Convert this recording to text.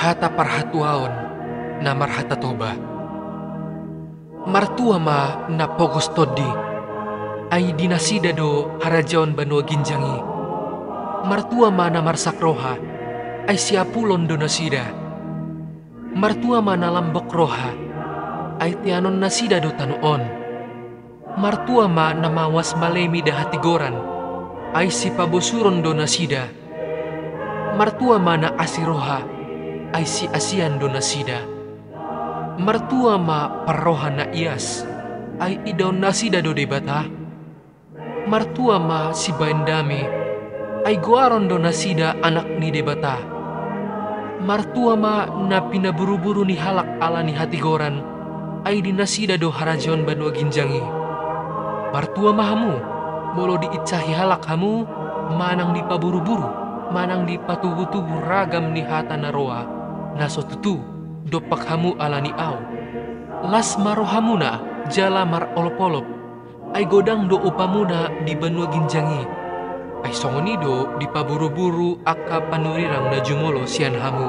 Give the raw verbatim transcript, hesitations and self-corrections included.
Hata parhatuaon na marhata Toba. Martua ma na pogos tondi, ai di nasida do harajaon banua ginjang i. Martua ma na marsak roha, ai siapulon do nasida. Martua ma na lambok roha, ai teanon nasida do tano on. Martua ma na mawas malemi da hatigoran, ai sipabosuron do nasida. Martua ma na asi roha, ai siasian do nasida. Martua ma parroha na ias, ai idaon nasida do Debata. Martua ma sibaen dame, ai goaron do nasida anak ni Debata. Martua ma na pinaburuburu ni halak ala ni hatigoran, ai di nasida do harajaon banua ginjang i. Martua ma hamu, molo diinsahi halak hamu, manang dipaburuburu, manang dipatubutubu ragam ni hata na roa, na so tutu, dompak hamu ala ni Ahu. Las ma rohamuna jala marolopolop, ai godang do upamuna di banua ginjang i. Ai songon i do dipaburuburu angka panurirang na jumolo sian hamu.